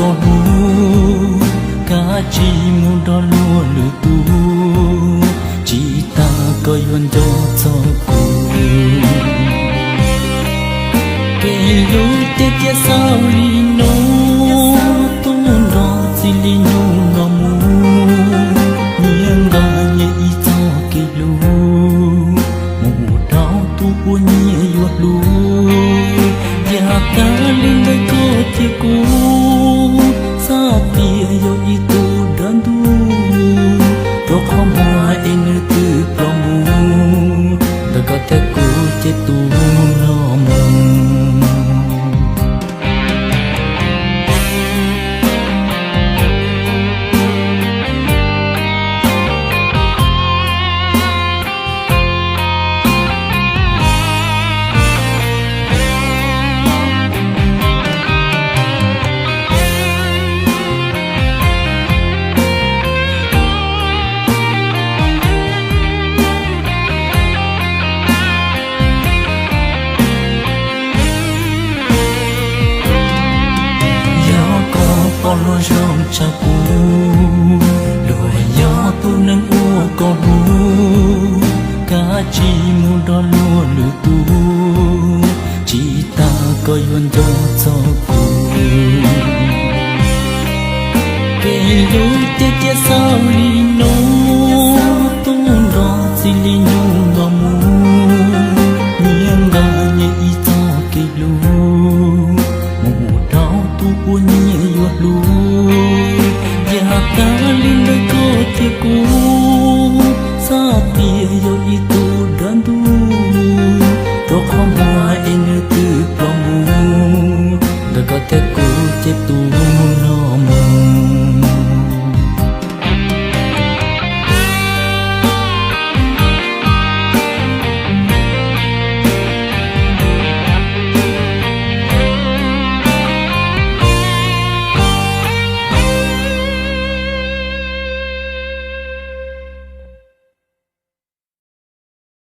koj hlub, kav tsij mus nrog luag lwm tus, tsis tas koj yuav nco txog kuv. Kev hlub tiag tiag xaus li no, tub nrog txiv li nyuj los mus, nyias nqa nyias ib txoj kev hlub mus dhau tus uas nyias yuav hlub. Yam tag li ntawd koj thiab kuv, xav tias yog ib tug dab ntub, rau qhov muag es nws twb ploj mus, ntawm koj thiab kuv ces tus no mus. Yog koj pom los zoo tshaj kuv, luag yog tus neeg uas koj hlub, kav tsij mus nrog luag lwm tus, tsis tas koj yuav nco txog kuv. Kev hlub tiag tiag xaus li no, tub nrog txiv li nyuj los mus, nyias nqa nyias ib txoj kev hlub